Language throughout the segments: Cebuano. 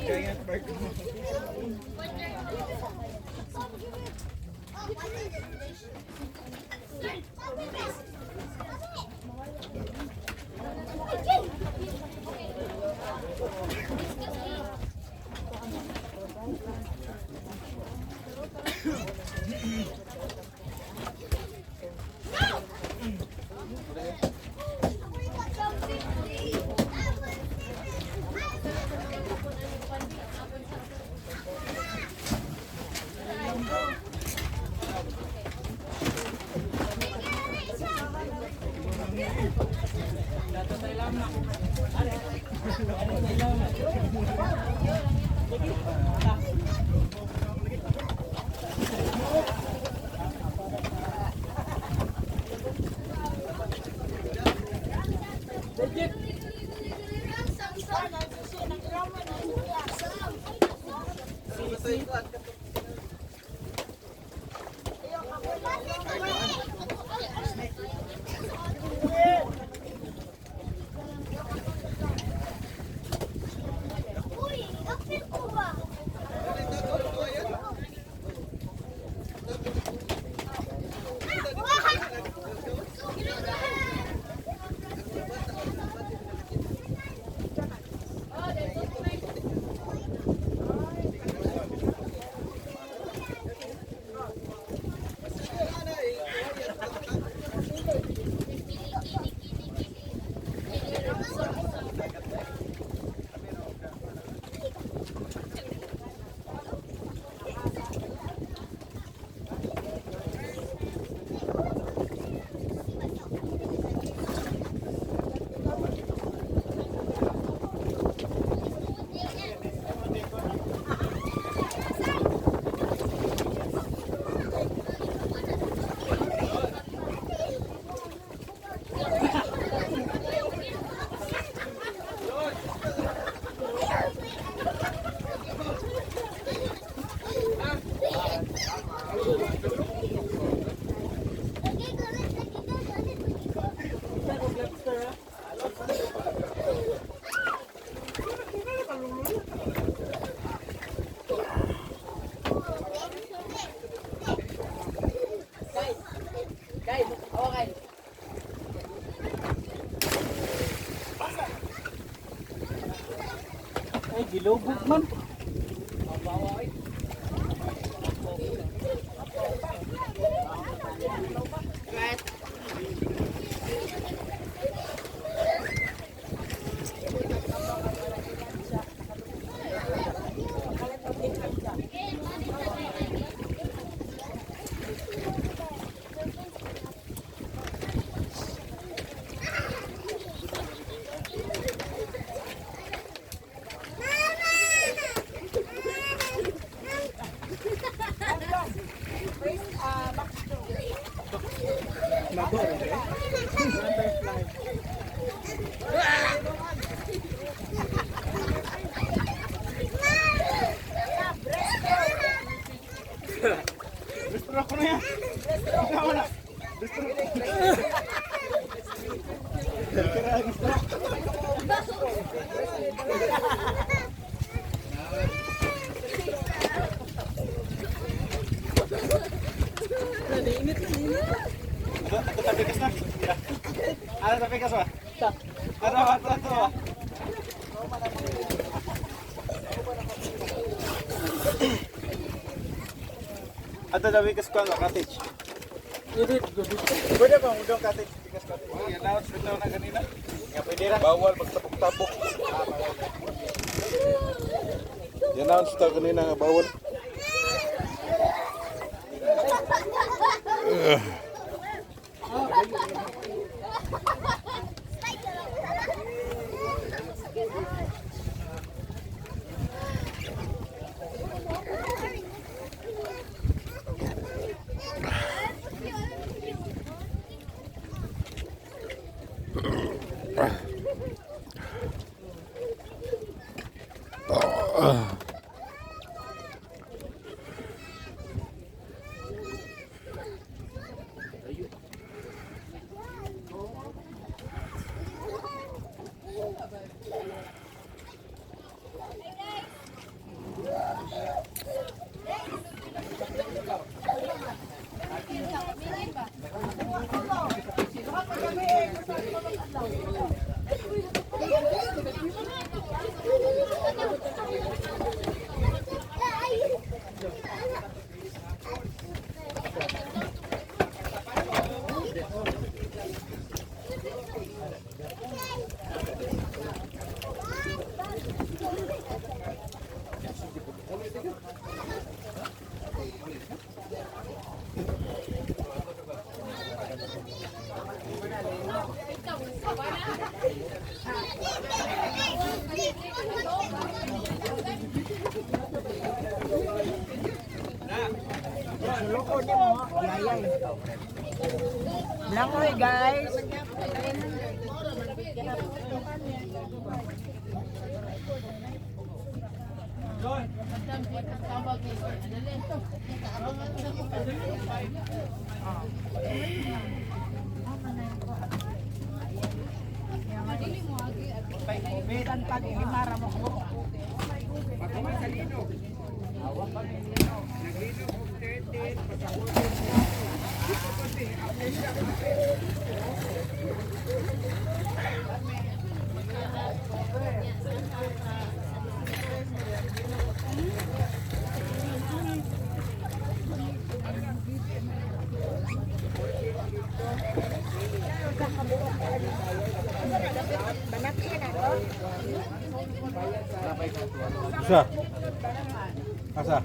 Giant barko. Uy, apil ko ba? Ay, gilubog man. Gusto ko na yan. Ikaw na. Gusto ko. Ato tabi kas na. Ano tabi kas ba? Ato, ato, ato. Ato tabi kas ko ang cottage. Pwede ba mudong cottage? Bikas cottage. Oh, announce bitaw na kanina. Nga pwede ra. Bawal magtabok-tabok. I-announce daw kanina nga bawal. Suloko ni mo, yayay. Langoy, guys. Bisan pag ilimara mo ko. Asa? Asa?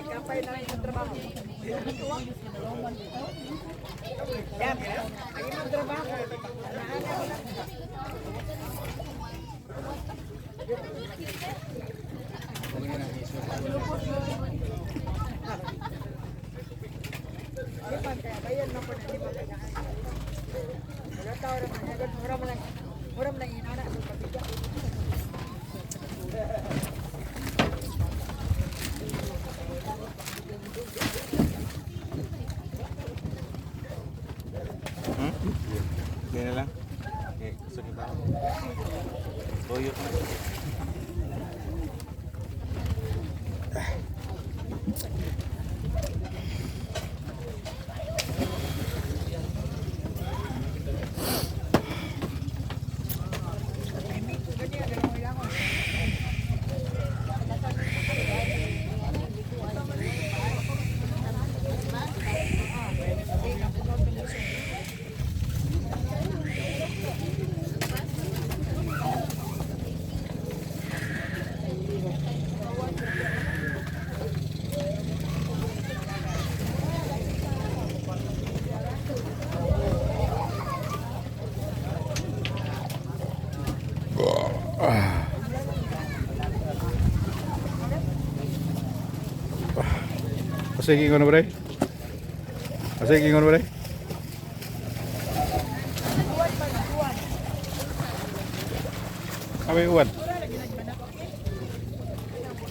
Kapay na yung trabaho. Yan, ang imong trabaho. Di man kaya bayan man po na di man kaya. Wala tao ra man agad mura man lang inana sa pagbiga. Hmm? Hindi na lang. Okay, gusto niyo ba? Toyo na. Asa ingon bre? Asa ingon bre? Abi uwan.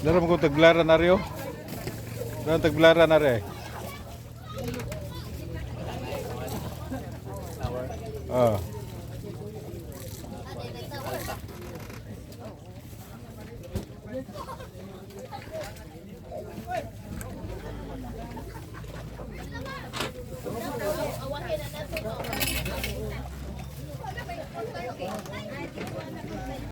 Dara mo ko taglara na riyo. Dara taglara na rin. Ah.